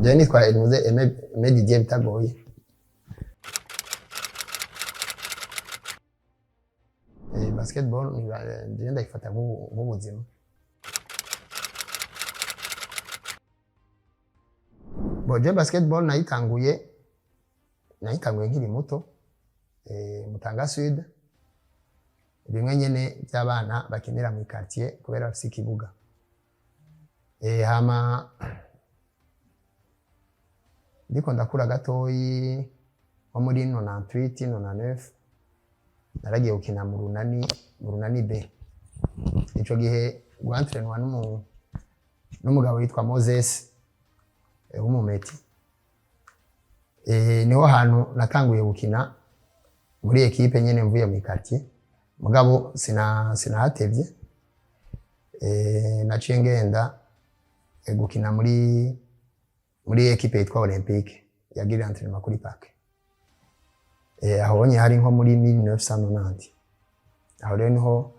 Jewe nitwa Elmuze Aime Didier Bitagoye. Basketball jewe ndayifata nk'ubuzima. Bon, jewe basketball nayitanguye nkiri muto, Mutanga Sud, bimwe nyene by'abana bakinira mu quartier kubera bafise ikibuga. Hama ndiko ndakura gatoyi nko muri 98 99 naragiye gukina mu Runani B. Ico gihe gwantrenwa n'umugabo yitwa Moses, w'umumeti. Niho hantu natanguye gukina muri équipe nyene mvuye mu quartier, mugabo sinahatevye. Naciye ngenda gukina muri équipe yitwa Olympique yagirira entraînement kuri parc. Aho nye hari nko muri 1990. Aho rero niho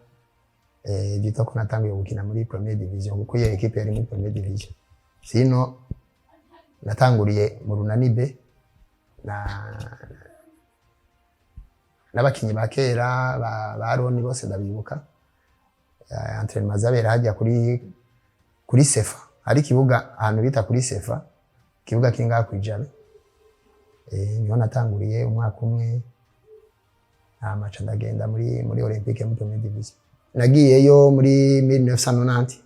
byitwa ko natanguye gukina muri première division, kuko iyo équipe yari muri première division. Sino natanguriye mu Runani B na n'abakinyi ba kera ba Roni bose ndabibuka. Entraînement zabera hajya kuri Sefa, hari ikibuga ahantu bita kuri Sefa, ikibuga kiri ngaha kwijabe. Niho natanguriye umwaka umwe, hama ca ndagenda muri Olympique muri première division. Nagiyeyo muri 1990,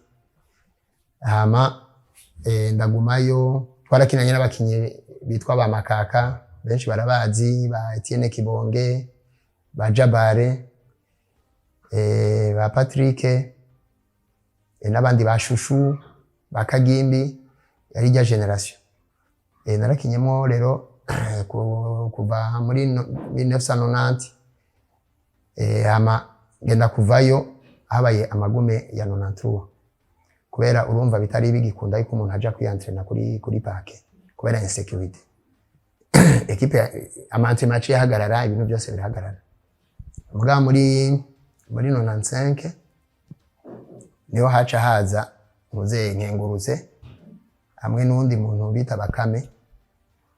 hama ndagumayo. Twarakinanye n'abakinyi bitwa ba Makaka, benshi barabazi, ba Etienne Kibonge, ba Jabare, ba Patrick, n'abandi ba Shushu, ba Kagimbi, yari irya génération. Narakinyemo rero kuva muri 1990, hama ngenda kuvayo habaye amagume ya 93, kubera urumva bitari bigikunda yuko umuntu aja kwiyantrena kuri parc kubera insécurité. Équipe ama entraînement yaciye ahagarara, ibintu byose birahagarara. Mugabo muri 95 niho haca haza muzehe Nkengurutse hamwe n'uwundi muntu bita Bakame,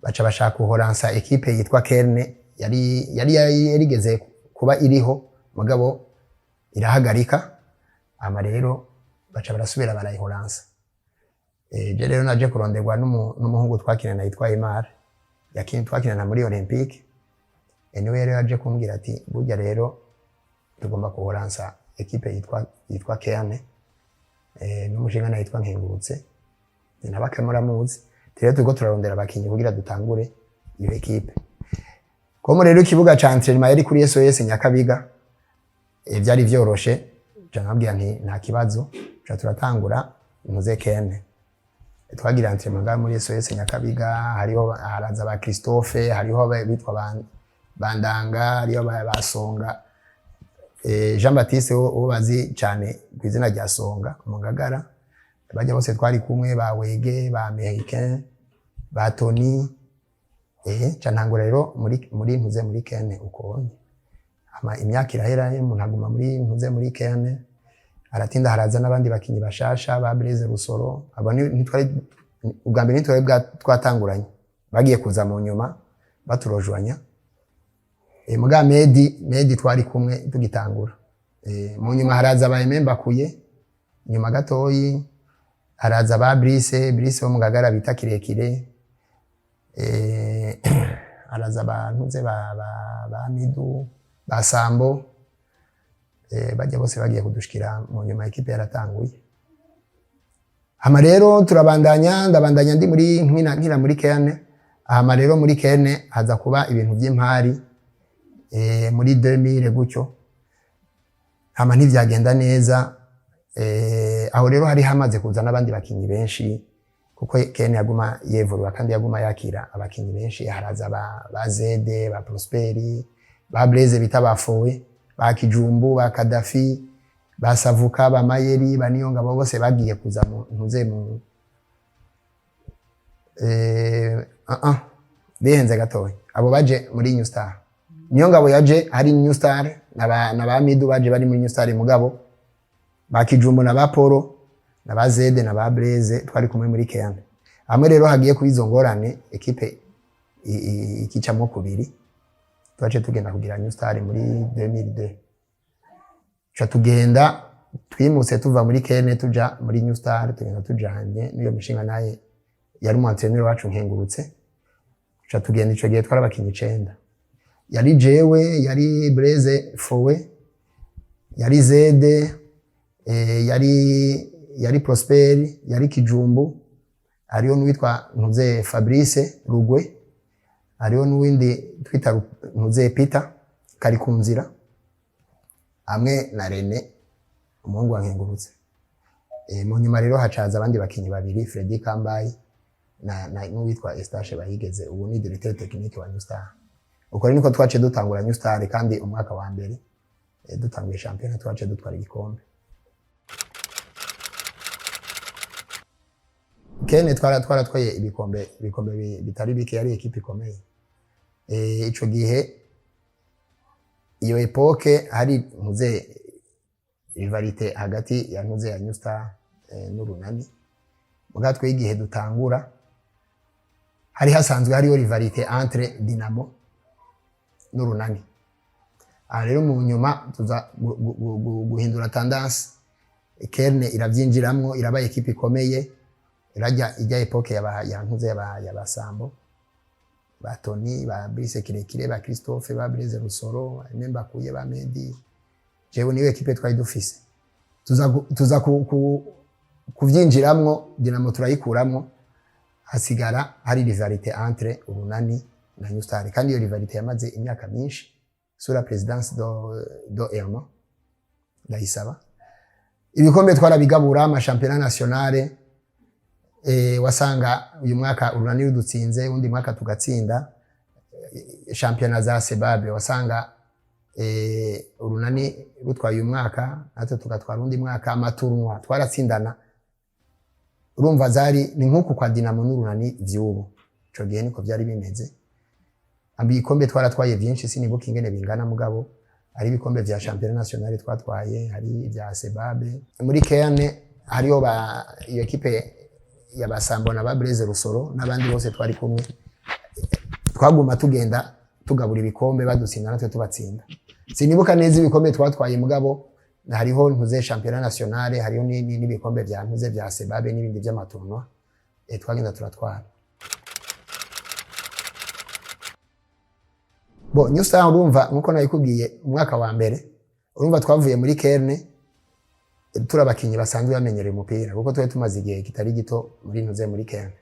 baca bashaka kuhoransa équipe yitwa Kerne yari yarigeze kuba iriho, mugabo irahagarika. Ama rero baca barasubira barayihoransa. Je rero naje kuronderwa n'umuhungu twakinana yitwa Emar, yakini twakinana muri Olympique. Niwe rero yaje kumbwira ati: "Burya rero tugomba kuhoransa équipe yitwa Kerne, n'umushinga yitwa Nkengurutse nabake muramuzi." Rero turiko turarondera abakinyi kugira dutangure iyo équipe. Comme rero ikibuga ca entraînement yari kuri SOS Nyakabiga, vyari vyoroshe, ca nkabwira nti: "Nta kibazo." Ca turatangura muze Kerne, twagira entraînement ngaha muri SOS Nyakabiga. Hariho haraza ba Christophe, hariho bitwa Bandanga, hariho ba Songa, Jean Baptiste wo bazi cyane ku izina rya Songa mu Ngagara. Bajya bose twari kumwe, ba Wege, ba Américain, ba Tony. Ca ntangura rero muri ntuze muri Kene uko. Ama imyaka irahera, umuntu aguma muri ntuze muri Kene, aratinda haraza n'abandi bakinyi bashasha ba Blaise Rusoro. Abo ntitwari ubwa mbere, ntitwari twatanguranye, bagiye kuza mu nyuma baturojwanya. Muga Medi twari kumwe tugitangura. Mu nyuma haraza ba Aime Mbakuye, nyuma gatoyi haraza ba Brice wo mu Ngagara bita Kirekire. Haraza abantu nze ba Midu, ba Sambo, bajya bose bagiye kudushikira mu nyuma équipe yaratanguye. Hama rero turabandanya, ndabandanya ndi muri nkina muri Kerne. Hama rero muri Kerne haza kuba ibintu by'impari, muri 2000 gutyo. Hama ntivyagenda neza. Aho rero hari hamaze kuza n'abandi bakinyi benshi, kuko Kerne yaguma yevurura kandi yaguma yakira abakinyi benshi. Haraza ba Zede, ba Prosperi, ba Blaise bita ba Fowe, ba Kijumbu, ba Kadafi, ba Savuka, ba Mayeri, ba Niyongabo, bose bagiye kuza mu ntuze mu bihenze gatoya. Abo baje muri New Star. Niyongabo yaje hari New Star, na ba Midu baje bari muri New Star, mugabo ba Kijumbu na ba Polo na ba Zede na ba Blaise twari kumwe muri Kerne. Aho rero haciye haza Hamwe rero hagiye kuba izo ngorane, ekipe ikicamwo kubiri, twaciye tugenda kugira New Star muri 2002. Tuca tugenda twimutse tuva muri Kene tuja muri New Star, tugenda tujanye n'iyo mishinga naye yari umu entraîneur wacu Nkengurutse. Tuca tugenda, ico gihe twari abakinyi 9: yari jewe, yari Blaise Fowe, yari Zede, yari Prosper, yari Kijumbu, hariho n'uwitwa Ntuze Fabrice Rugwe, hariho n'uwindi twita Ntuze Peter Karikunzira, hamwe na Rene umuhungu wa Nkengurutse. Mu nyuma rero hacaza abandi bakinyi babiri, Freddy Kambayi na n'uwitwa Estache Bahigeze, ubu ni directeur technique wa New Star. Uko rero niko twaciye dutangura New Star, kandi umwaka wa mbere dutanguye shampiyona twaciye dutwara igikombe. Kene twaratwaye ibikombe bitari bike, yari ekipe ikomeye. Ico gihe iyo époque hari ntuze rivalité hagati ya ntuze ya New Star n'Urunani. Muga twe igihe dutangura hari hasanzwe hariyo rivalité entre Dynamo n'Urunani. Aha rero mu nyuma tuza guhindura tendance, Kerne iravyinjiramwo, iraba ekipe ikomeye, irajya ijya époque yaba ya ntuze yaba Sambo, ba Tony, ba Brice Kirekire, ba Christophe, ba Blaise Rusoro, Aime Mbakuye, ba Medi. Jewe niyo ekipe twari dufise, tuza kuvyinjiramwo, Dynamo turayikuramwo, hasigara hari rivalité entre Urunani na New Star. Kandi iyo rivalité yamaze imyaka myinshi sous la présidence do Herman Ndayisaba. Ibikombe twarabigabura, amashampiyona nationale, wasanga uyu mwaka Urunani rudutsinze, undi mwaka tugatsinda. Shampiyona za Sebabe wasanga Urunani rutwaye uyu mwaka, natwe tugatwara undi mwaka. Ama tournois twaratsindana. Urumva zari ni nk'uku kwa Dinamo n'Urunani vy'ubu, ico gihe niko vyari bimeze. Ibikombe twaratwaye vyinshi, sinibuka ingene bingana, mugabo hari ibikombe vya championnat national twatwaye, hari ibya Sebabe. Muri Kerne hariho ba iyo ekipe ya Basambo na ba Blaise Rusoro n'abandi bose twari kumwe, twaguma tugenda tugabura ibikombe, badutsinda natwe tubatsinda. Sinibuka neza ibikombe twatwaye, mugabo hariho ntuze championnat national, hariho n'ibikombe vya ntuze vya Sebabe n'ibindi vy'ama tournois twagenda turatwara. Bo New Star, urumva nkuko nabikubwiye, umwaka wa mbere urumva twavuye muri Kerne turi abakinyi basanzwe bamenyereye umupira, kuko twari tumaze igihe kitari gito muri ntuze muri Kerne,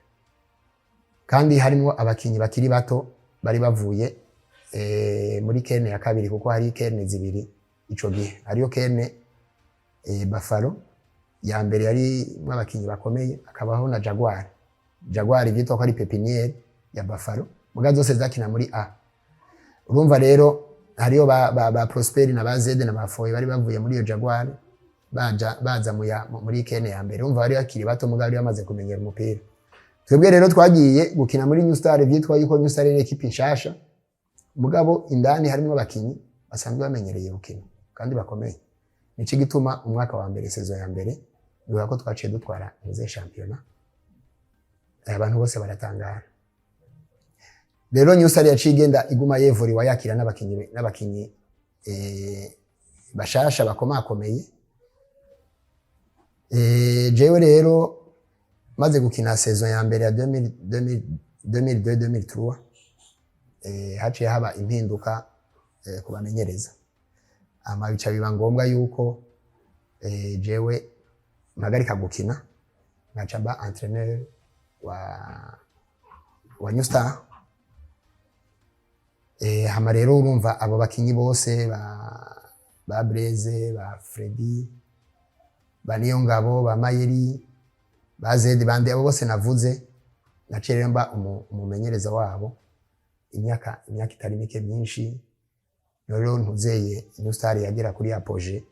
kandi harimo abakinyi bakiri bato bari bavuye muri Kerne ya kabiri, kuko hari Kerne zibiri ico gihe. Hariyo Kerne Buffalo ya mbere yari abakinyi bakomeye, akabaho na Jaguar. Jaguar vyitwa ko ari pépinière ya Buffalo, muga zose zakina muri A. Urumva rero hariyo ba Prosper na ba Zede na ba Foye bari bavuye muri iyo Jaguar baja baza muri Kene ya mbere. Urumva bari bakiri bato, mugabo bari bamaze kumenyera umupira. Twebwe rero twagiye gukina muri New Star, vyitwa yuko New Star ari ekipe nshasha, mugabo indani harimo abakinyi basanzwe bamenyereye gukina kandi bakomeye. Nico gituma umwaka wa mbere, saison ya mbere, bivuga ko twaciye dutwara muze championnat, abantu bose baratangara. Rero New Star yaciye igenda iguma yevuriwa, yakira n'abakinyi bashasha bakomakomeye. Jewe rero maze gukina saison ya mbere ya 2000 2002 2003, haciye haba impinduka ku bamenyereza, ama bica biba ngombwa yuko jewe mpagarika gukina, nkaca mba entraîneur wa New Star. Hama rero urumva abo bakinyi bose ba Blaise, ba Freddy, ba Niyongabo, ba Mayeri, ba Zedi, bande, abo bose navuze, naciye rero mba umumenyereza wabo imyaka itari mike myinshi. Rero ntuzeye New Star yagera kuri apogée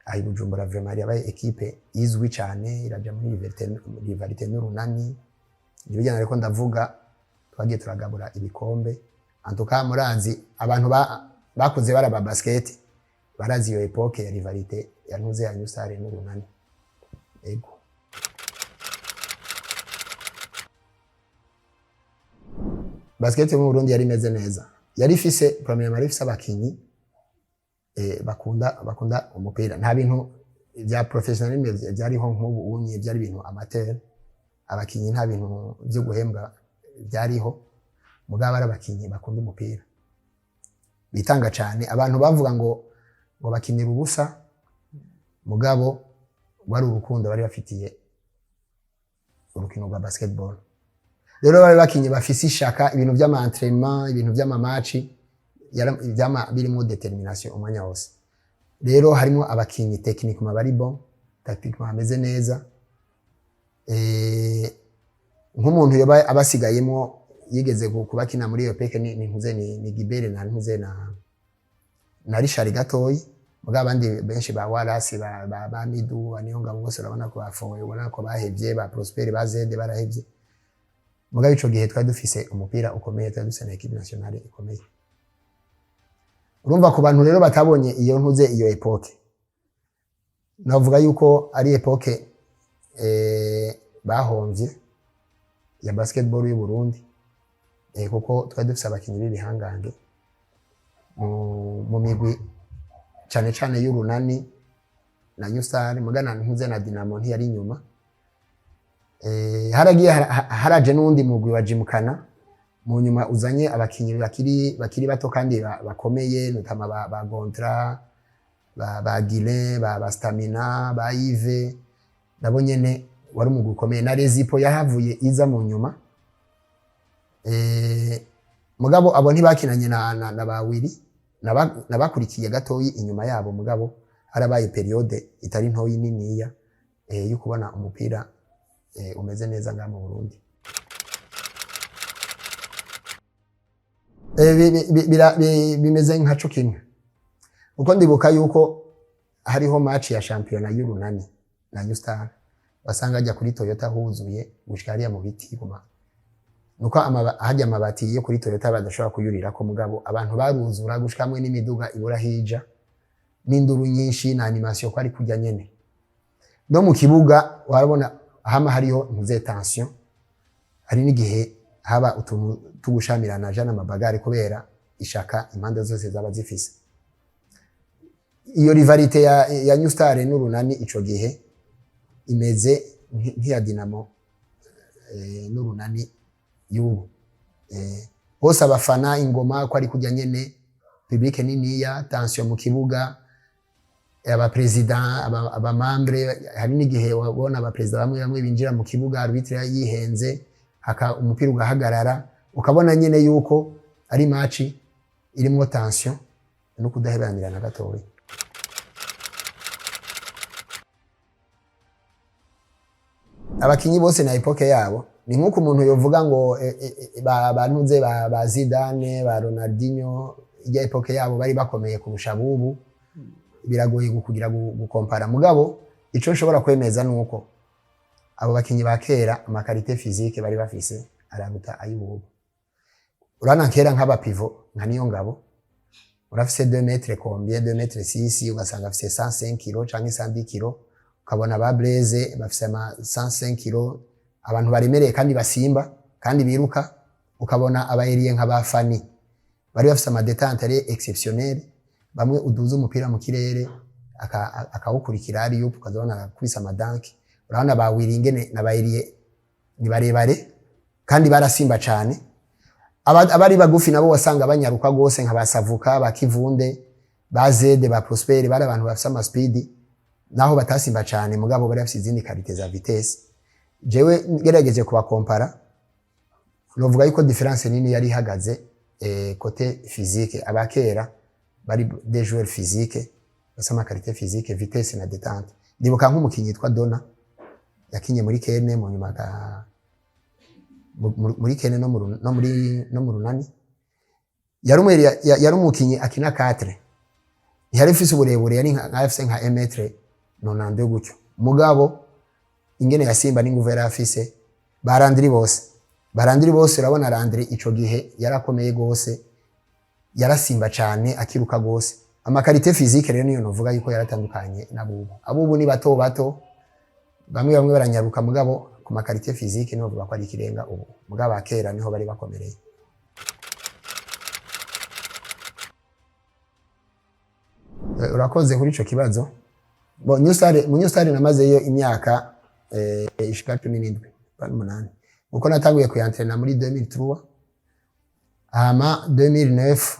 aho i Bujumbura, vraiment yabaye équipe izwi cyane, iraja muri rivalité n'Urunani. Nibyo ariko ndavuga, twagiye turagabura ibikombe. En tout cas murazi abantu bakuze baraba basket, barazi iyo époque ya rivalité ya ntuze ya New Star n'Urunani. Ego. Basket yo mu Burundi yari imeze neza, yari ifise, premièrement, yari ifise abakinyi bakunda umupira. Nta bintu bya professionnalisme byariho nk'ubu unye, byari ibintu amateur. Abakinyi nta bintu byo guhembwa byariho, mugabo ari abakinyi bakunda umupira, bitanga cyane. Abantu bavuga ngo bakinira ubusa, mugabo wari urukundo bari bafitiye urukino rwa basketball. Rero bari bakinyi bafise ishaka, ibintu by'ama entraînement, ibintu by'ama match vyama birimo détermination umwanya wose. Rero harimo abakinyi techniquement bari bon, tactiquement bameze neza. Nk'umuntu yoba abasigayemo yigeze kuba akina muri iyo peke ni ntuze ni Gibere na ntuze na Richard gatoyi. Mugabo abandi benshi, ba Wallace, ba Midu, ba Niyongabo, bose urabona ko bafowe, ubona ko bahevye, ba Prosper, ba Zede barahevye. Mugabo ico gihe twari dufise umupira ukomeye, twari dufise na équipe nationale ikomeye. Urumva, ku bantu rero batabonye iyo ntuze, iyo époque, navuga yuko ari époque bahomvye ya basketball y'u Burundi, kuko twari dufise abakinyi b'ibihangange mu migwi, cane cane y'Urunani na New Star, mugana ntuze na Dinamo ntiyari inyuma. Haragiye haraje n'uwundi mugwi wa Jimkana mu nyuma, uzanye abakinyi bakiri bato kandi bakomeye, notamment ba Gontra, ba Guilin, ba Stamina, ba Yves, nabo nyene wari umugwi ukomeye, na Rezipo yahavuye iza mu nyuma. Mugabo abo ntibakinanye na ba Willy, nabakurikiye gatoyi inyuma yabo. Mugabo harabaye période itari ntoyi niniya yo kubona umupira umeze neza ngaha mu Burundi. Bimeze nka co kimwe, kuko ndibuka yuko hariho match ya shampiyona y'Urunani na New Star, wasanga ajya kuri Toyota huzuye gushika hariya mu biti kuma nuko hajya amabati yo kuri Toyota badashobora kuyurirako, mugabo abantu baruzura gushika hamwe n'imiduga ibura hija, n'induru nyinshi na animation ko ari kujya nyene. No mu kibuga warabona hama hariho ntuze tension, hari n'igihe haba utuntu tugushamirana jana ama bagarres, kubera ishaka impande zose zaba zifise. Iyo rivalité ya New Star n'Urunani ico gihe imeze nk'iya Dinamo n'Urunani y'ubu. Bose abafana, ingoma ko ari kujya nyene, public niniya, tension mu kibuga, abaperezida, aba membres, hari n'igihe wabona abaperezida bamwe bamwe binjira mu kibuga arbitre yihenze, umupira ugahagarara, ukabona nyene yuko ari match irimwo tension no kudahebanira na gatoya. Abakinyi bose na époque yabo. Ni nk'uko umuntu yovuga ngo bantuze ba Zidane, ba Ronaldinho, ijya époque yabo bari bakomeye kurusha bubu. Biragoye kugira gukompara, mugabo ico nshobora kwemeza nuko abo bakinyi ba kera ama qualités physiques bari bafise araruta ay'ubu. Urabona kera nk'aba pivot nka Niyongabo, urafise 2 mètres combien, 2 mètres 6, ugasanga afise 105 kilo canke 110 kilo. Ukabona ba Blaise bafise ama 105 kilo, abantu baremereye kandi basimba kandi biruka. Ukabona aba ailiers nka ba Fani bari bafise ama détente ari exceptionnel, bamwe uduza umupira mu kirere akawukurikira ari yupo, ukazabona akubise ama dunk. Urabona ba Wiringene na ba ailiers ni barebare kandi barasimba cane. Abari bagufi nabo wasanga banyaruka gose, nka basavuka, ba Kivunde, ba Zede, ba Prosper, bari abantu bafise ama speed naho batasimba cane, mugabo bari bafise izindi qualités za vitesse. Jewe ngerageje kubakompara, novuga yuko différence nini yari ihagaze côté physique. Abakera bari des joueurs physiques, bafise ama qualité physique, vitesse na détente. Ndibuka nk'umukinyi yitwa Dona yakinye muri Kene, mu nyuma muri Kene no mu Ru- no muri no mu Runani. Yari umukinyi akina 4, ntiyari afise uburebure, yari nka afise nka 1 mètre 92 gutyo, mugabo ingene yasimba n'inguvu yari afise. Ba Landry bose, urabona Landry ico gihe yarakomeye gose, yarasimba cane, akiruka gose. Ama qualités physiques rero niyo novuga yuko yaratandukanye n'abubu. Abubu ni bato bato, bamwe bamwe baranyaruka, mugabo ku ma qualités physiques niho bavuga ko ari ikirenga ubu, mugabo abakera niho bari bakomereye. Urakoze kuri ico kibazo. Bon, New Star, mu New Star namazeyo imyaka ishika 17, 8, kuko natanguye kuyantrena muri 2003, hama 2009,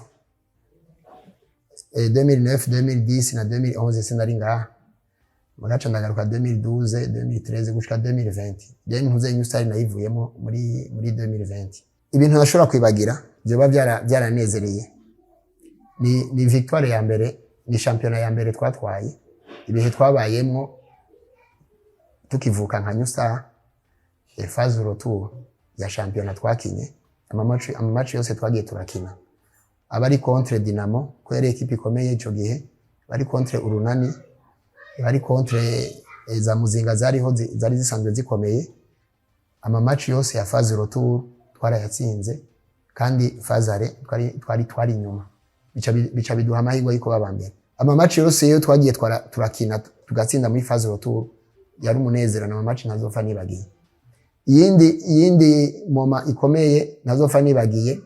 2009, 2010 na 2011 sinari ngaha, mugaca ndagaruka 2012, 2013 gushika 2020. Then ntuze New Star nayivuyemo muri 2020. Ibintu nashobora kwibagira byoba byaranezereye ni victoire ya mbere, ni shampiyona ya mbere twatwaye, ibihe twabayemwo tukivuka nka New Star, phase retour ya shampiyona twakinye, ama match yose twagiye turakina, abari contre Dinamo, ko yari équipe ikomeye ico gihe, bari contre Urunani, bari contre za Muzinga zariho zari zisanzwe zikomeye. Ama match yose ya phase retour twarayatsinze, kandi phase aller twari inyuma, bica biduha amahirwe yuko baba mbere. Ama match yose iyo twagiye turakina tugatsinda muri phase retour yari umunezero, na match ntazopfa nibagiye. Iyindi moment ikomeye ntazopfa nibagiye,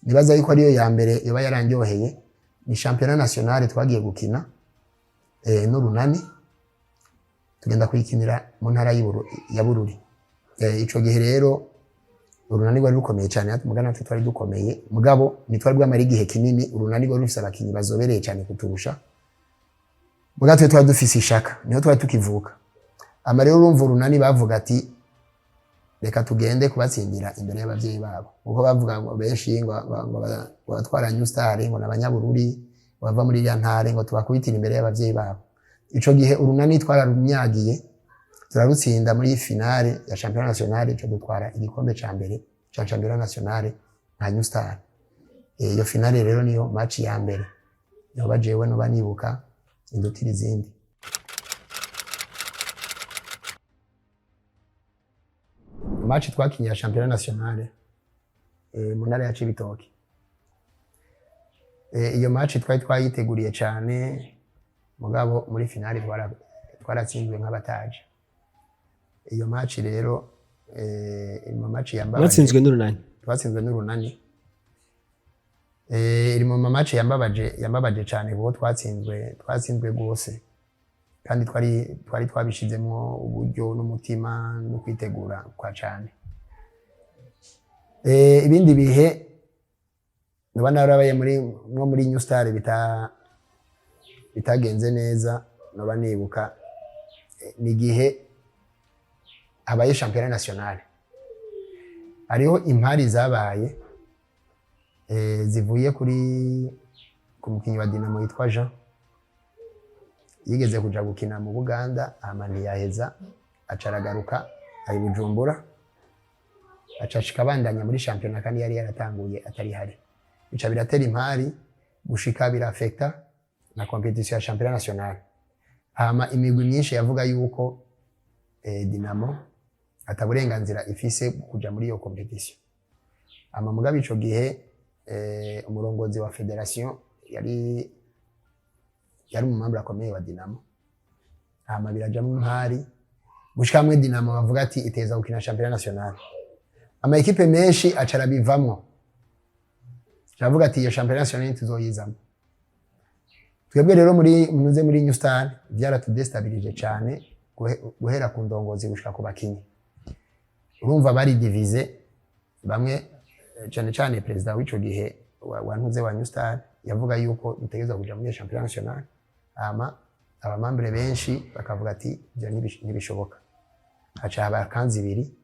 nibaza yuko ariyo ya mbere yoba yarandyoheye, ni championnat national twagiye gukina n'Urunani, tugenda kuyikinira mu ntara ya Bururi. Ico gihe rero Urunani rwari rukomeye cyane, natwe mugana natwe twari dukomeye, mugabo ntitwari bwamara igihe kinini. Urunani rwari rufise abakinyi bazobereye cyane kuturusha, mugabo twe twari dufise ishaka, niho twari tukivuka. Ama rero urumva Urunani bavuga ati: "Reka tugende kubatsindira imbere y'abavyeyi babo," kuko bavuga ngo benshi ngo abatwara New Star ngo n'abanyabururi bava muri iriya ntare, ngo tubakubitire imbere y'abavyeyi babo. Ico gihe Urunani twararumyagiye, turarutsinda muri finale ya championnat national, ico dutwara igikombe ca mbere ca championnat national nka New Star. Iyo finale rero niyo match ya mbere yoba jewe noba nibuka indutira izindi. Match twakinye ya championnat national mu ntara ya Cibitoke. Iyo match twari twayiteguriye cyane, mugabo muri finale twaratsinzwe nk'abataje. Iyo match rero iri mu match yambabaje. Mwatsinzwe n'Urunani? Twatsinzwe n'Urunani. Iri mu match yambabaje cyane, kuko twatsinzwe rwose, kandi twari twabishizemo uburyo n'umutima no kwitegura kwa cyane. Ibindi bihe naba narabaye muri nko muri New Star bitagenze neza, noba nibuka, ni igihe habaye championnat national, hariho impari zabaye zivuye ku mukinyi wa Dinamo yitwa Jean, yigeze kuja gukina mu Buganda, hama ntiyaheza, aca aragaruka ari Bujumbura, aca ashika abandanya muri shampiyona kandi yari yaratanguye atari hari. Bica biratera impari gushika birafekta na compétition ya championnat national. Hama imigwi myinshi yavuga yuko Dinamo ata burenganzira ifise bwo kuja muri iyo compétition. Hama mugabo ico gihe umurongozi wa fédération yari umu membre akomeye wa Dinamo, hama birajamwo impari gushika hamwe Dinamo bavuga ati iteza gukina championnat national. Ama équipe menshi aca arabivamwo, aravuga ati iyo championnat national tuzoyizamo twebwe. Rero muri muze muri New Star byaratudestabilije cyane, guhera ku ndongozi gushika ku bakinyi. Urumva bari divisés, bamwe cyane cyane perezida w'ico gihe wa ntuze wa New Star yavuga yuko dutegerezwa kuja muri iyo championnat national, hama aba membres benshi bakavuga ati ibyo ntibishoboka. Haca haba kanzi ibiri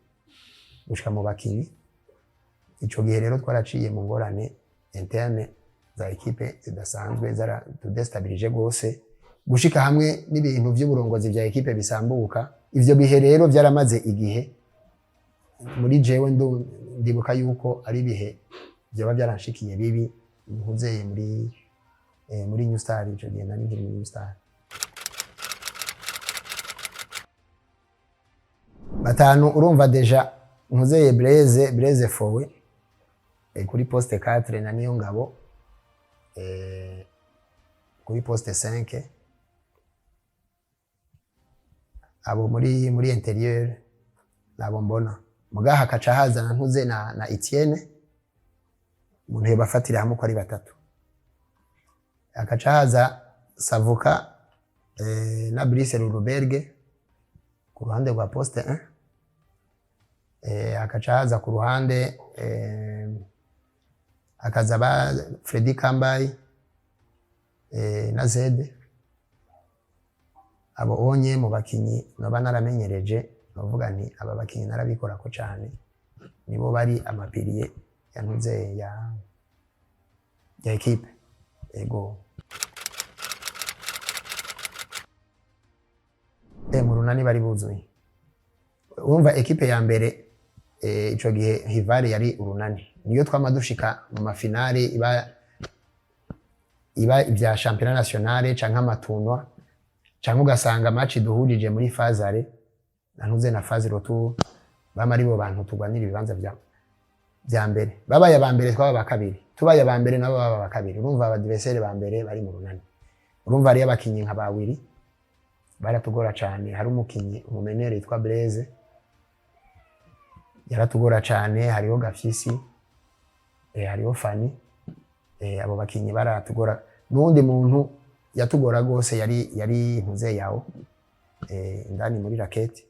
gushika mu bakinyi. Ico gihe rero twaraciye mu ngorane interne za équipe zidasanzwe, zaratudestabilije rwose, gushika hamwe n'ibintu vy'uburongozi vya équipe bisambuka. Ivyo bihe rero byaramaze igihe muri jewe. Ndibuka yuko ari ibihe vyoba byaranshikiye bibi nkuzeye muri New Star. Ico gihe nari nkiri muri New Star. Batanu urumva déjà nkuzeye Blaise Fowe kuri poste 4, na niyo ngabo kuri poste 5, abo muri intérieur nabo mbona. Mugaha hakaca haza na ntuze na Etienne, umuntu yobafatira hamwe uko ari batatu, hakaca haza Savuka na Brice Ruruberge ku ruhande rwa poste 1, hakaca haza ku ruhande hakaza ba Freddy Kambayi na Zede. Abo onye mu bakinyi noba naramenyereje, novuga nti aba bakinyi narabikorako cane, nibo bari ama piliers yantuze ya équipe, ego. Mu Runani bari buzuye. Urumva équipe ya mbere, ico gihe rival yari Urunani, niyo twama dushika mu ma finales, iba ibya championnat nationale canke ama tournois, canke ugasanga match duhurije muri phase aller na ntuze na phase retour, bama ari bo bantu turwanira ibibanza vya mbere. Babaye aba mbere, twaba aba kabiri, tubaye aba mbere, nabo baba aba kabiri. Urumva aba adversaire ba mbere bari mu Runani. Urumva hariyo abakinyi nka ba Willy baratugora cane. Hari umukinyi, umu meneur yitwa Blaise, yaratugora cane. Hariho Gafyisi, hariho Fani, abo bakinyi baratugora. N'uwundi muntu yatugora gose yari ntuze yawo indani muri raquette.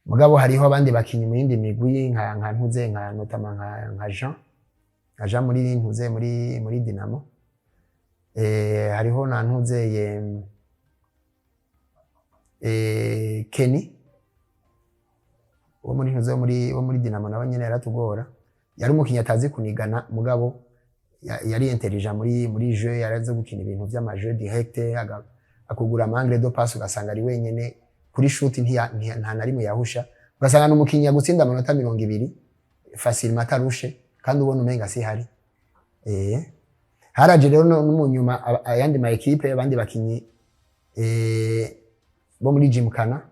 Mugabo hariho abandi bakinyi mu yindi migwi nka ntuze, nka notamment nka Jean muri ntuze muri Dinamo. Hariho na ntuze ye Kenny wo muri ntuze wo muri Dinamo, nawe nyene yaratugora. Yari umukinyi atazi kunigana, mugabo yari intelligent muri jeu, yarazi gukina ibintu vy'ama jeu direct, akugura ama angle de passe, ugasanga ari wenyene kuri shoot, nta na rimwe yahusha. Ugasanga n'umukinyi agutsinda amanota 20 facilement atarushe, kandi ubona umenga si hari. Haraje rero no mu nyuma ayandi ma équipe, abandi bakinyi bo muri Gymkhana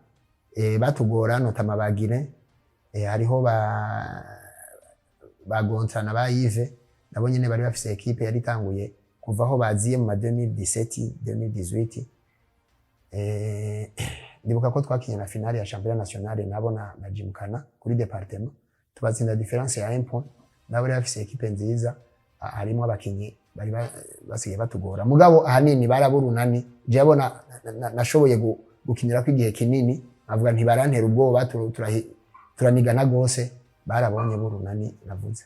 batugora, notamment bagire hariho ba Gontra na ba Yves, nabo nyene bari bafise équipe yari itanguye kuva aho baziye mu ma 2017, 2018. Ndibuka ko twakinye na finale ya championnat national nabo na Gymkhana kuri département, tubatsinda différence ya 1 point. Nabo bari bafise équipe nziza, harimo abakinyi bari basigaye batugora, mugabo ahanini baraburunani. Je abona nashoboye gukinira ko igihe kinini, avuga ntibarantera ubwoba, turanigana gose, barabonye burunani navuze.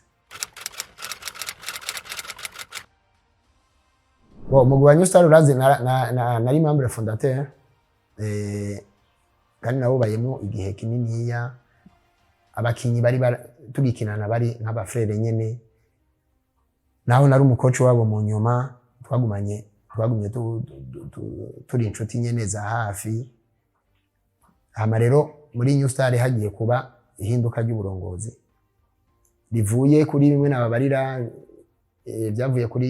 Bon, umugwi wa New Star urazi nari membre fondateur, kandi nawubayemo igihe kininiya. Abakinyi bari tugikinana bari nk'aba frères nyene, naho nari umu coach wabo mu nyuma, twagumye turi inshuti nyene za hafi. Hama rero muri New Star hagiye kuba ihinduka ry'uburongozi rivuye kuri bimwe nababarira, byavuye kuri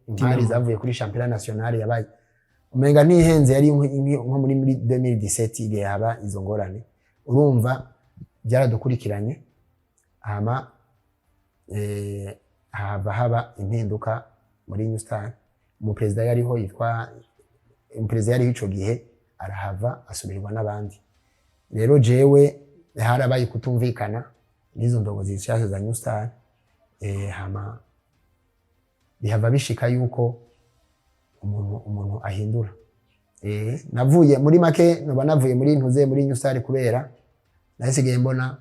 impari Dinamo. zavuye kuri championnat national yabaye, umenga nihenze, yari nko muri 2017 igihe haba izo ngorane. Urumva byaradukurikiranye, hama hava haba impinduka muri New Star. Umuperezida yariho yitwa, umuperezida yariho ico gihe arahava, asubirwa n'abandi. Rero jewe harabaye kutumvikana n'izo ndongozi zishasha za New Star, hama bihava bishika yuko umuntu ahindura. Navuye muri make, noba navuye muri ntuze muri New Star kubera nasigaye mbona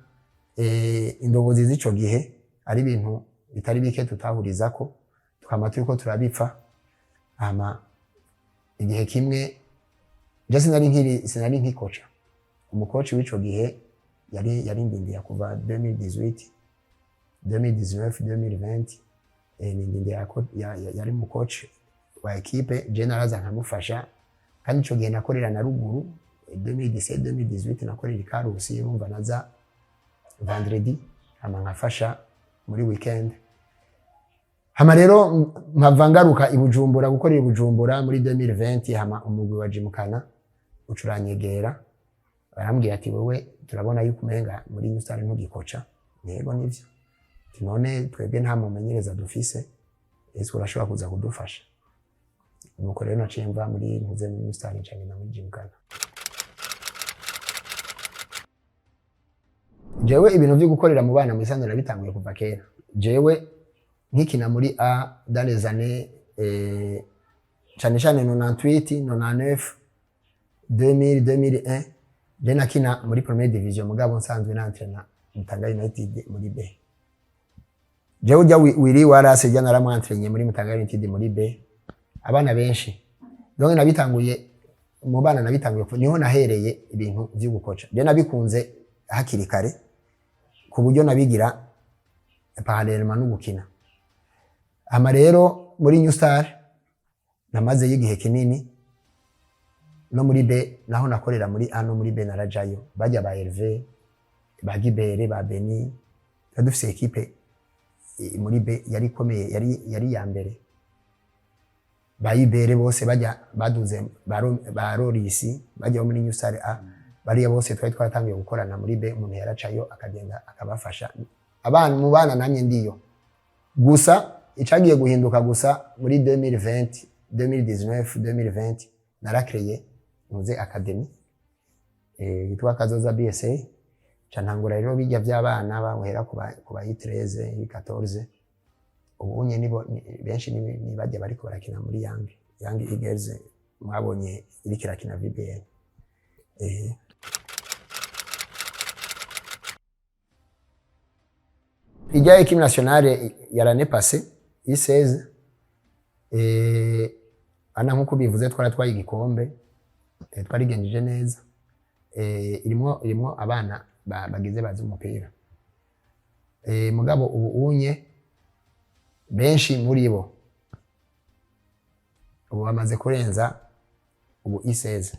indongozi z'ico gihe ari ibintu bitari bike tutahurizako, tukama turiko turabipfa. Hama igihe kimwe je sinari nkikoca, umu coach w'ico gihe yari ndindiye kuva 2018, 2019, 2020, ni ndindiye yari mu coach wa équipe, je naraza nkamufasha. Kandi ico gihe nakorera na ruguru, 2017, 2018 nakorera i Karusi. Urumva naza vendredi, hama nkafasha muri weekend. Hama rero mpava ngaruka i Bujumbura gukorera i Bujumbura muri 2020. Hama umugwi wa Gymkhana ucuranyegera, barambwira ati: "Wewe turabona yuko umenga muri New Star ntugikoca." Yego, nivyo. Ati: "None twebwe nta mumenyereza dufise, ese urashobora kuza kudufasha?" Nuko rero naciye mva muri ntuze muri New Star, nca ngenda muri Gymkhana. Jewe ibintu vyo gukorera mu bana mu isanzwe nabitanguye kuva kera. Jewe nkikina muri A dans les années Cyane cyane 98, 99, 2000, 2001, je nakina muri première division, mugabo nsanzwe nantrena Mutanga United muri B. Jewe ujya Willy Wallace jya naramwantrenye muri Mutanga United muri B. Abana benshi, donc nabitanguye mu bana, nabitanguye niho nahereye ibintu vyo gukoca. Je nabikunze hakiri kare ku buryo nabigira parallèlement no gukina. Ama rero muri New Star namazeyo igihe kinini, no muri B naho nakorera muri A no muri B narajayo. Bajya ba Hervé, ba Gibere, ba Beni, twari dufise équipe muri B yari ikomeye, yari ya mbere. Ba Ibere bose bajya baduze, ba Rorisi bajya bo muri New Star A, bariya bose twari twaratangiye gukorana muri B. Umuntu yaracayo akagenda akabafasha abana mu bana, namye ndiyo. Gusa icagiye guhinduka gusa muri 2020, 2019, 2020, narakreye muze academy yitwa Kazoza BSA. Ca ntangura rero bijya by'abana bahera ku ba 13, 14. Ubu unye nibo benshi ni bajya bariko barakina muri Young Eagles, mwabonye iriko irakina VBN. Ijya équipe nationale ya l'année passée I16, ana nkuko bivuze, twaratwaye igikombe, twarigenjeje neza. Irimwo abana bagize bazi umupira, mugabo ubu unye benshi muri bo ubu bamaze kurenza ubu I16.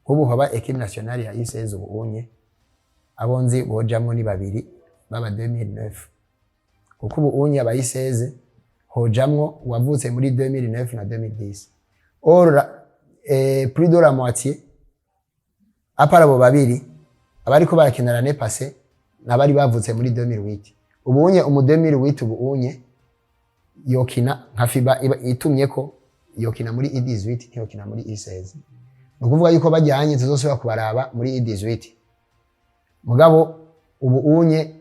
Nk'ubu hoba équipe nationale ya I16, ubu unye abo nzi bojamwo ni babiri baba 2009, kuko ubu unye aba I16 hojamwo uwavutse muri 2009 na 2010. Or plus de la moitié, à part abo babiri, abariko barakina l'année passée nabari bavutse muri 2008. Ubu unye umu 2008 ubu unye yokina nka FIBA itumye ko yokina muri I18, ntiyokina muri I16. Ni ukuvuga yuko bajyanye tuzosubira kubaraba muri I18. Mugabo ubu unye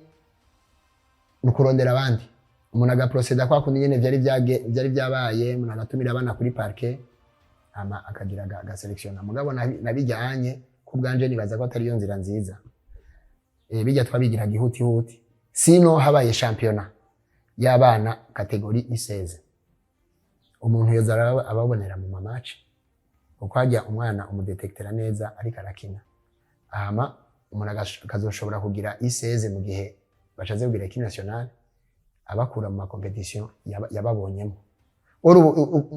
ni ukurondera abandi, umuntu agaproceda kwa kundi nyene vyari vyabaye, umuntu agatumira abana kuri parquet, hama akagira agaselektiona. Mugabo nabijyanye ku bwanje nibaza ko atari yo nzira nziza. Bijya twabigira gihutihuti. Sino habaye shampiyona y'abana catégorie I16, umuntu yoza ababonera mu ma match, kuko hajya umwana umudetektera neza ariko arakina, hama umuntu akazoshobora kugira I16 mu gihe bashatse kugira équipe nationale, abakura mu ma compétition yababonyemo. Uru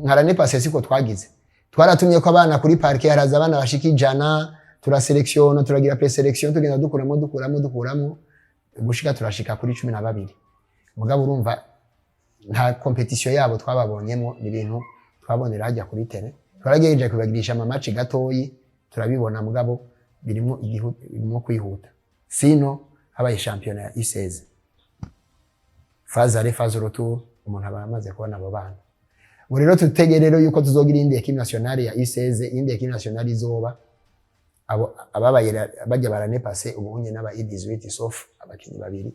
nka l'année passée siko twagize, twaratumye ko abana kuri parquet, haraza abana bashika 100, turaselektiona, turagira présélection, tugenda dukuramo, dukuramo, dukuramo, gushika turashika kuri 12. Mugabo urumva nta compétition yabo twababonyemo, ni ibintu twabonera hajya kuri terrain. Twaragejeje kubagirisha ama match gatoyi, turabibona, mugabo birimo birimo kwihuta. Sino habaye shampiyona ya U16, phase aller, phase retour, umuntu aba amaze kubona abo bana. Ubu rero tutege rero yuko tuzogira iyindi équipe nationale ya U16, iyindi équipe nationale izoba abo ababaye bajya barane passé ubu unye n'aba U18, sauf abakinyi babiri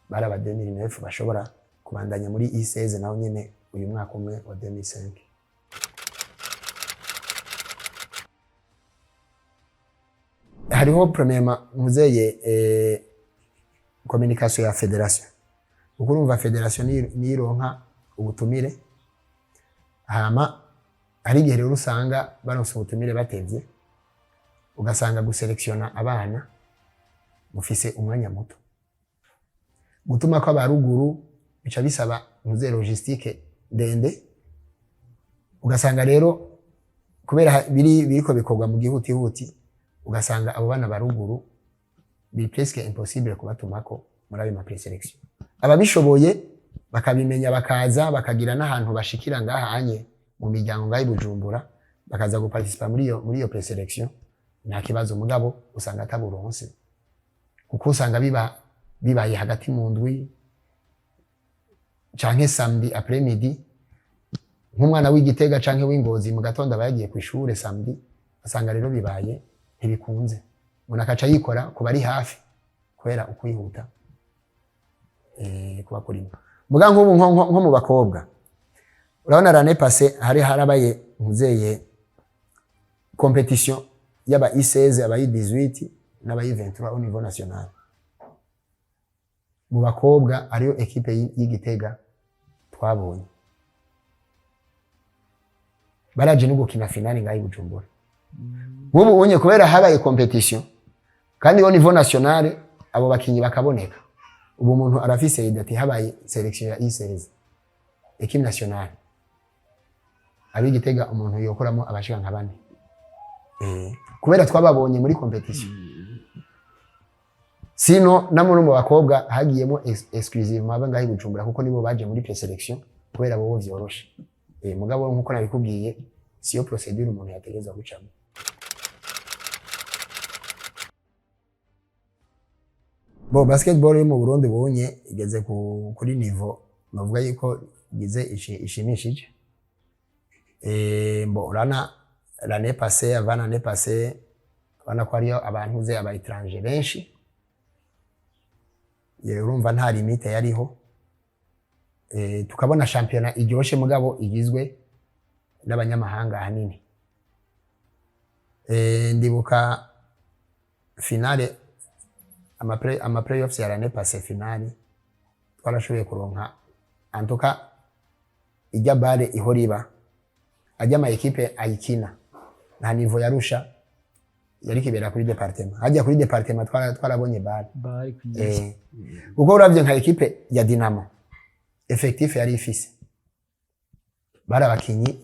bari aba 2009 bashobora kubandanya muri U16 naho nyene uyu mwaka umwe wa 2005. Hariho premièrement muzeye communication ya fédération, kuko urumva fédération nironka ubutumire, hama hari igihe rero usanga baronse ubutumire batevye, ugasanga guselektiona abana mufise umwanya muto, gutuma ko abaruguru bica bisaba muze logistique ndende. Ugasanga rero kubera biriko bikorwa mu gihutihuti, ugasanga abo bana baruguru biri presque impossible kubatumako muri ayo ma présélection. Ababishoboye bakabimenya bakaza bakagira n'ahantu bashikira ngahanye mu miryango ngaho i Bujumbura, bakaza guparticipa muri iyo présélection, nta kibazo. Mugabo usanga ataburonse, kuko usanga biba bibaye hagati mu ndwi canke samedi après midi. Nk'umwana w'Igitega canke w'Ingozi mu gatondo aba yagiye kw'ishure samedi, asanga rero bibaye ntibikunze, umuntu akaca yikora ku bari hafi kubera ukwihuta kuba kurimo. Muga nk'ubu nko mu bakobwa Urabona, l'année passée hari harabaye nkuzeye compétition y'aba U16, aba U18 n'aba U23 au niveau national. Mu bakobwa ariyo équipe y'Igitega twabonye baraje no gukina finale ngaho i Bujumbura. Nk'ubu unye kubera habaye compétition kandi au niveau national, abo bakinyi bakaboneka, ubu umuntu arafise idée ati habaye sélection ya U16 équipe nationale, ab'Igitega umuntu yokoramo abashika nka bane, kubera twababonye muri compétition. Sino namwe mu bakobwa hagiyemo exclusivement aba ngaho i Bujumbura, kuko nibo baje muri présélection, kubera bobo vyoroshe. Mugabo nkuko nabikubwiye, siyo procédure umuntu yategerezwa gucamo. Bo basketball yo mu Burundi bunye igeze kuri niveau bavuga yuko igize ishimishije. Bo urana l'année passée, avant l'année passée, urabona ko hariyo abantu ze aba étranger benshi. Ye, urumva nta limite yariho. Tukabona shampiyona iryoshe, mugabo igizwe n'abanyamahanga ahanini. Ndibuka finale ama playoffs ya l'année passée, finale twarashoboye kuronka, en tout cas ijya BAL ihora iba ajya ama équipe ayikina nta niveau yarusha yari kibera kuri département. Hajya kuri département twarabonye BAL. Bari kwiye. Kuko uravye nka équipe ya Dinamo, effectif yari ifise bari abakinyi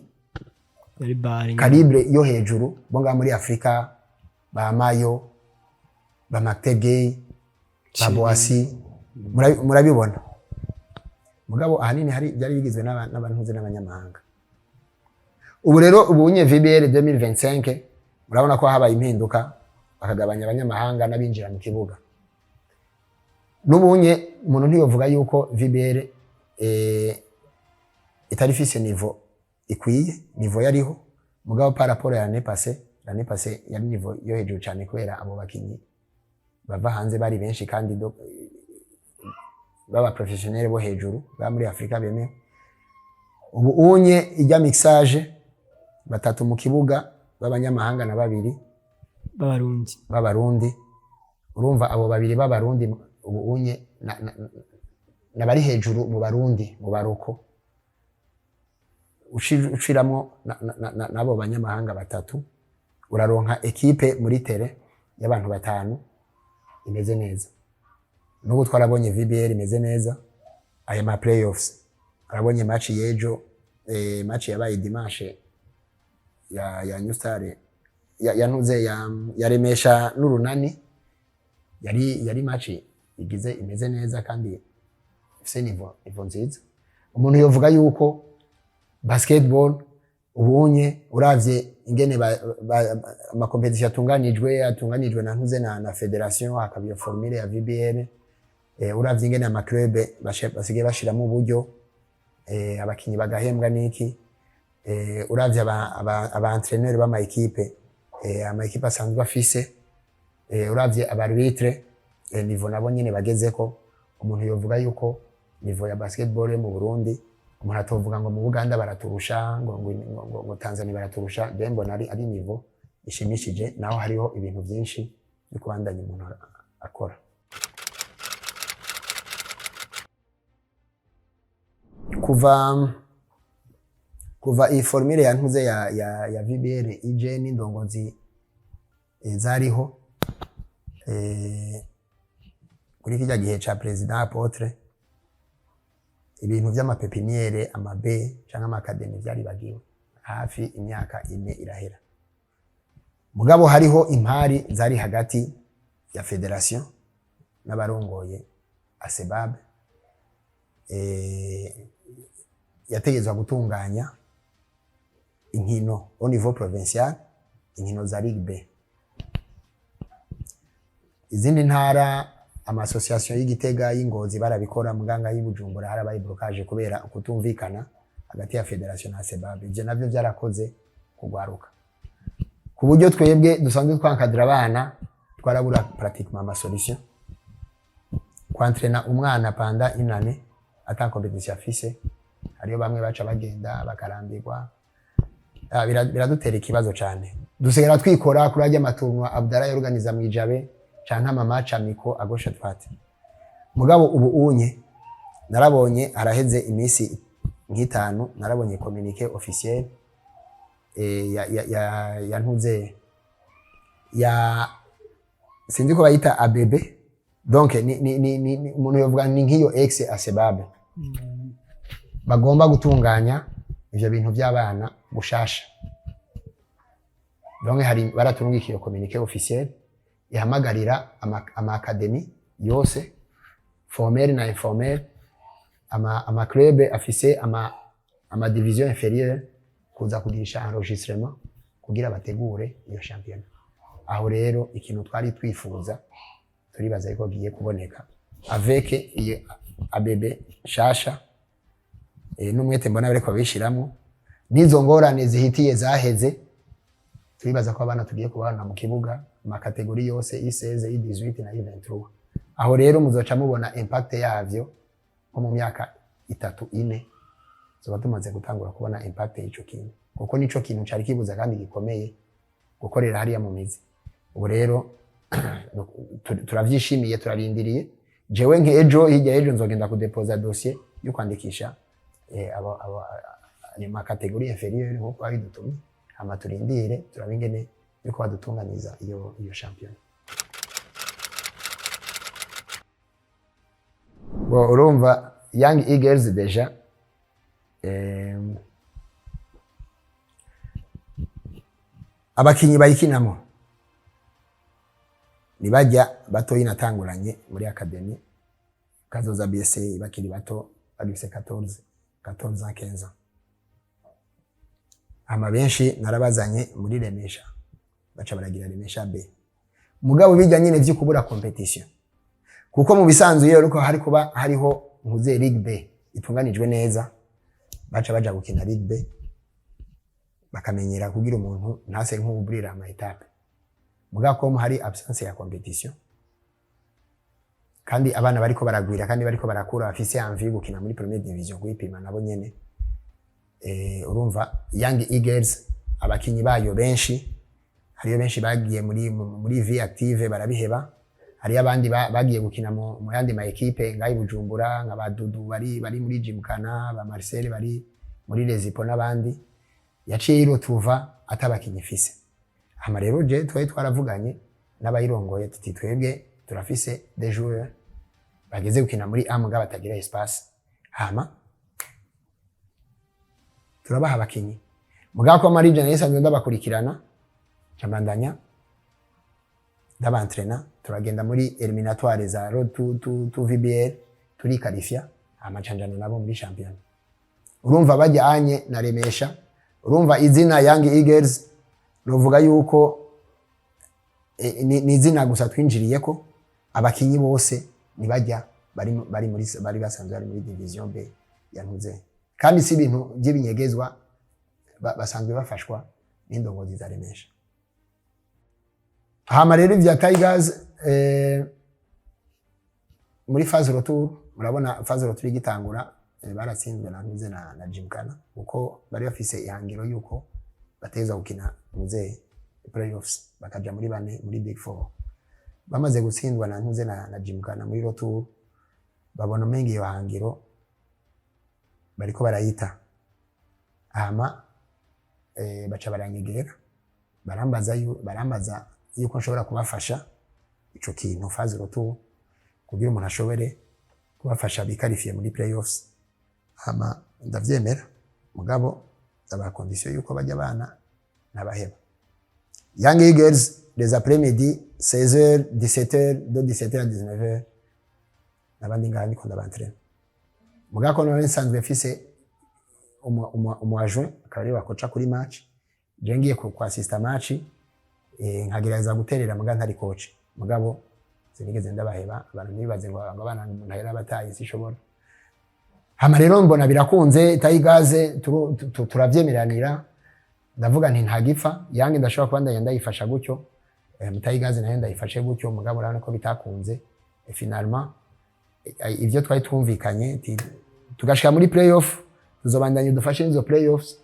yari BAL. Calibre yo hejuru bo ngaha muri Afrika, ba Mayo, ba Mactegey, ba Boasi, murabibona. Mugabo ahanini hari byari bigizwe n'abantuze n'abanyamahanga. Ubu rero ubu unye VBL 2025 murabona ko habaye impinduka, bakagabanya abanyamahanga n'abinjira mu kibuga. N'ubunye umuntu ntiyovuga yuko VBL itari ifise niveau ikwiye. Niveau yariho, mugabo par rapport ya l'année passée, l'année passée yari niveau yo hejuru cyane, kubera abo bakinyi bava hanze bari benshi kandi baba professionnel bo hejuru ba muri Afrika bemewe. Ubu unye ijya mixage, batatu mu kibuga b'abanyamahanga na babiri b'Abarundi. B'Abarundi. Urumva abo babiri b'Abarundi ubu unye nabari hejuru mu Barundi, mu baroko ushiramwo n'abo banyamahanga batatu, uraronka équipe muri terrain y'abantu batanu imeze neza. N'ubu twarabonye VBL imeze neza. Aya ma playoffs, arabonye match y'ejo, match yabaye dimanche ya New Star ya ntuze ya Remesha n'Urunani, yari match igize imeze neza kandi ifise niveau nziza. Umuntu yovuga yuko basketball ubunye uravye ingene ama compétition atunganijwe na ntuze na fédération, hakaba iyo formule ya VBL, uravye ingene ama club basigaye bashiramo uburyo, abakinyi bagahembwa niki, uravye aba entraîneur b'ama équipe, ama équipe asanzwe afise, uravye aba arbitre, niveau nabo nyene bagezeko, umuntu yovuga yuko niveau ya basketball yo mu Burundi, umuntu atovuga ngo mu Buganda baraturusha, ngo Tanzania baraturusha. Je mbona ari niveau ishimishije, naho hariho ibintu byinshi byo kubandanya umuntu akora. Kuva iyi formule ya ntuze ya VBL ije n'indongozi zariho kuri kijya gihe ca président Apôtre, ibintu vy'ama pépinière, ama B canke ama académie vyaribagiwe. Hafi imyaka 4 irahera, mugabo hariho impari zari hagati ya fédération n'abarongoye ASEBAB, yategetswe gutunganya inkino au niveau provincial, inkino za Ligue B. Izindi ntara, ama association y'Igitega, y'Ingozi barabikora, muganga y'Ibujumbura harabaye blocage kubera kutumvikana hagati ya fédération na ASEBAB. Ivyo navyo vyarakoze kugwaruka, ku buryo twebwe dusanzwe twankadira abana twarabura pratiquement ama solution. Kwantrena umwana pendant une année ata compétition afise, Hariyo bamwe baca bagenda bakarambirwa. Biradutera ikibazo cyane. Dusigara twikora kuri ajya ama tournois Abdallah yorganiza mu Ijabe canke ama match amicaux à gauche à droite. Mugabo ubu unye narabonye haraheze iminsi nk'itanu, narabonye communiqué officiel ya ntuze ya, sinzi ko bayita ABB. Donc ni umuntu yovuga ni nk'iyo ex ASEBAB bagomba gutunganya ivyo bintu by'abana gushasha. Donc hari baraturungikiye iyo communiqué officiel ihamagarira ama académie yose, formel na informel, ama club afise ama division inférieure, kuza kugirisha enregistrement kugira bategure iyo championnat. Aho rero ikintu twari twifuza turibaza yuko giye kuboneka avec iyo ABB shasha, n'umwete mbona bariko babishiramwo, n'izo ngorane zihitiye zaheze. Turibaza ko abana tugiye kubana mu kibuga, ama catégories yose, I16, I18 na I23. Aho rero muzoca mubona impact yavyo nko mu myaka 3, 4, zoba tumaze gutangura kubona impact y'ico kintu, kuko nico kintu cari kibuza kandi gikomeye gukorera hariya mu mizi. Ubu rero turavyishimiye, turarindiriye. Jewe nk'ejo, hirya y'ejo, nzogenda kudepoza dossier yo kwandikisha abo ayo ma catégories inférieures nkuko babidutumye. Hama turindire turabe ingene yuko badutunganiza iyo championnat. Bon, urumva Young Eagles déjà abakinyi bayikinamo ni bajya batoyi natanguranye muri académie Kazoza BC, bakiri bato, bagifise 14 ans, 15 ans. Hama benshi narabazanye muri Remesha, baca baragira Remesha B. Mugabo bijya nyine vyo kubura compétition, kuko mu bisanzwe iyo ariko hari kuba hariho nkuze Ligue B itunganijwe neza, baca baja gukina Ligue B bakamenyera, kugira umuntu ntase nk'uburira ama étapes. Mugabo ko hari absence ya compétition, kandi abana bariko baragwira kandi bariko barakura, bafise envie yo gukina muri première division, kuyipima nabo nyene. Urumva Young Eagles abakinyi bayo benshi, hariyo benshi bagiye muri vie active barabiheba. Hariyo abandi bagiye gukina mu yandi ma équipes ngaho i Bujumbura, nka ba Dudu bari muri Gymkhana, ba Marcel bari muri Lezipo n'abandi. Yaciye yirotuva atabakinyi ifise. Hama rero je twari twaravuganye n'abayirongoye tuti: "Twebwe turafise des joueurs bageze gukina muri A muga batagira espace." Hama turabaha abakinyi. Mugabo ko muri je nsanzwe ndabakurikirana, ndabandanya ndabantrena, turagenda muri éliminatoires za Road to VBL, turikarifya, amacanjano nabo muri championnat. Urumva bajyanye na Remesha. Urumva izina Young Eagles ruvuga yuko ni izina gusa twinjiriyeko. Abakinyi bose nibajya bari basanzwe bari muri division B ya Ntuze, kandi si ibintu by'ibinyegezwa, basanzwe bafashwa n'indongozi za Remesha. Hama rero ivya Tigers, muri phase retour, murabona phase retour igitangura, baratsinzwe na Ntuze na Gymkhana, kuko bari bafise ihangiro yuko bateza gukina Ntuze playoffs, bakaja muri bane muri Big Four. Bamaze gutsindwa na Ntuze na Gymkhana muri retour, babona umenga iyo hangiro bariko barayita. Hama baca baranyegera, barambaza yuko nshobora kubafasha ico kintu, phase retour, kugira umuntu ashobore kubafasha bikarifiye muri playoffs. Hama ndavyemera, mugabo ndaba condition yuko bajya abana ntabaheba. Young Eagles, les après-midi, 16h, 17h, de 17h à 19h, nabandi ngaha ndiko ndabantrena. Mugabo ko nari nsanzwe mfise umu adjoint akaba ariwe bakoca kuri match, je ngiye ku assista match, nkagerageza guterera, muga ntari coach. Mugabo sinigeze ndabaheba. Abantu ntibibaze ngo abana umuntu ahera abataye, sishobora. Hama rero mbona birakunze Tigers, turavyemeranira. Ndavuga nti ntagipfa, yange ndashobora kuba ndagenda ndayifasha gutyo, Tigers nayo ndayifashe gutyo. Mugabo urabona ko bitakunze. Finalement, ivyo twari twumvikanye tugashika muri playoff. Tuzobandanya udufashe n'izo playoffs.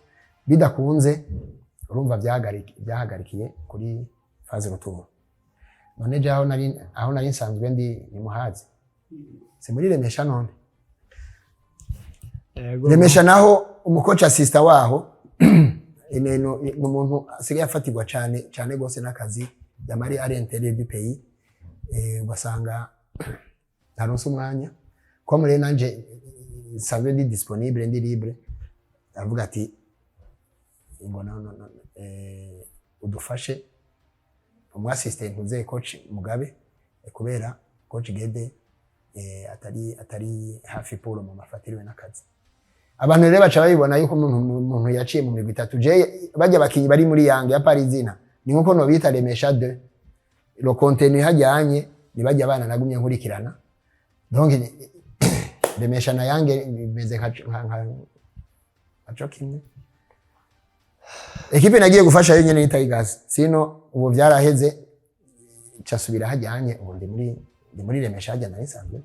Bidakunze, urumva byahagarikiye kuri phase retour. None je aho nari nsanzwe ndi ni Muhazi, si muri Remesha none? Yego. Remesha naho umu coach assistant waho ni umuntu asigaye afatirwa cyane cyane gose n'akazi, yamari ari intérieur du pays, ugasanga ntaronse umwanya. Ko muri nanje nsanzwe ndi disponible, ndi libre, avuga ati ngo no, no, no, udufashe umu assistant uze coach Mugabe, kubera coach Gede atari hafi pour mu mafatiriwe n'akazi. Abantu rero baca babibona yuko umuntu yaciye mu migwi itatu. Je bajya abakinyi bari muri Yange ya Parizina ni nkuko no bita Remesha 2, le contenu hajyanye ni bajya abana nagumye nkurikirana. Donc Remesha na Yange bimeze nka co kimwe. Ekipe nagiye gufasha yo nyene ni Tigers, sino ubu byaraheze, casubira hajyanye. Ubu ndi muri Remesha hajya nari nsanzwe.